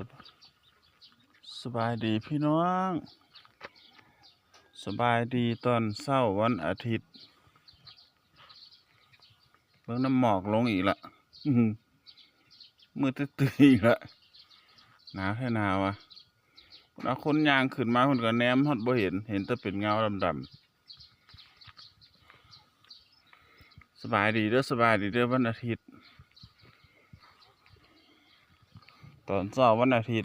ສະບາຍດີພີ່ນ້ອງ ສະບາຍດີຕອນເຊົ້າວັນອາທິດ. ເບິ່ງນ້ຳໝອກລົງອີກລະ ມືດຕື້ໆອີກລະ ໜາວແທ້ໜາວວ່າ. ເອົາຄົນຍ່າງຂຶ້ນມາ ເພິ່ນກໍແນມຮອດບໍ່ເຫັນ ເຫັນແຕ່ເປັນເງົາດຳໆ. ສະບາຍດີເດີ ສະບາຍດີເດີ ວັນອາທິດ ຕອນເຊົ້າວັນອາທິດ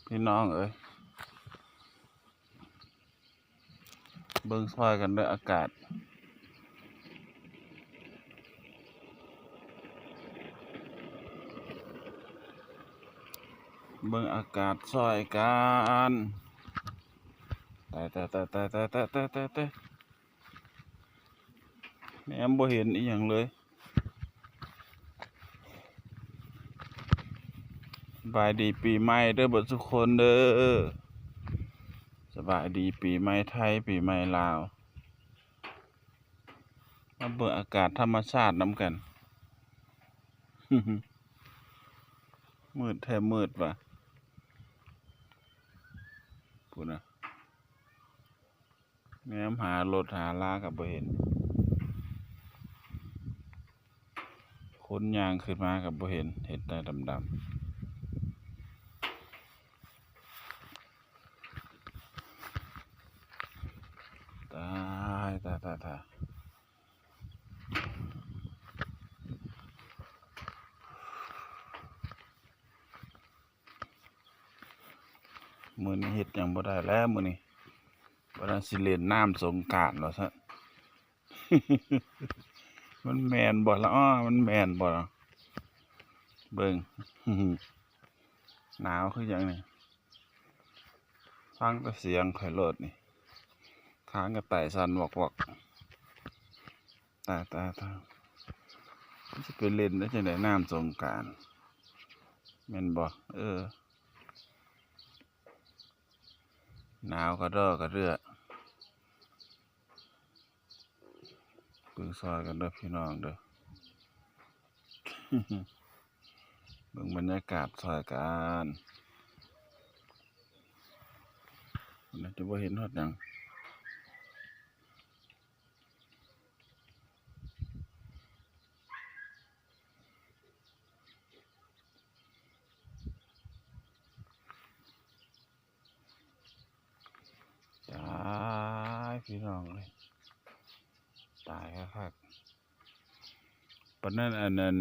ພີ່ນ້ອງເອີຍ. ເບິ່ງຊ່ອຍກັນເດີ ອາກາດ ເບິ່ງອາກາດຊ່ອຍກັນ. ຕາຍ ຕາຍ ຕາຍ ຕາຍ ແນມບໍ່ເຫັນອີ່ຫຍັງເລີຍ. ສະບາຍດີປີໃໝ່ເດີເບິດທຸກຄົນເດີ ສະບາຍດີປີໃໝ່ໄທ ປີໃໝ່ລາວ. ມາເບິ່ງອາກາດທຳມະຊາດນຳກັນ. ມືດແທ້ມືດວ່າ ພຸ້ນນະ. ແນມຫາລົດຫາລາກໍບໍ່ເຫັນ ຄົນຍ່າງຂຶ້ນມາກໍບໍ່ເຫັນ ເຫັນແຕ່ດຳໆ. ຕາຍ ຕາຍ ຕາຍ ຕາຍ. ມື້ນີ້ເຮັດຫຍັງບໍ່ໄດ້ແລ້ວມື້ນີ້ ວ່າຊິຫຼິ້ນນ້ຳສົງການວ່າຊັ້ນ. ມັນແມ່ນບໍ່ລະ ມັນແມ່ນບໍ່ລະ? ເບິ່ງ ໜາວຄືຫຍັງນີ້ ຟັງແຕ່ສຽງຂ້ອຍໂລດນີ້ ຄາງກໍໄຕສັ່ນວອກໆ. ຕາຍ ຕາຍ ຕາຍ ມັນຊິໄປຫຼິ້ນໄດ້ຈັ່ງໃດ ນ້ຳສົງການ ແມ່ນບໍ່? ເອີ ໜາວກະດໍກະເດືອ. ເບິ່ງຊ່ອຍກັນເດີພີ່ນ້ອງເດີ ເບິ່ງບັນຍາກາດຊ່ອຍກັນ. ຈະບໍ່ເຫັນຮອດຫຍັງ. ຕາຍ ພີ່ນ້ອງເອີຍ ຕາຍຄັກໆ. ປານນັ້ນ ອັນນັ້ນ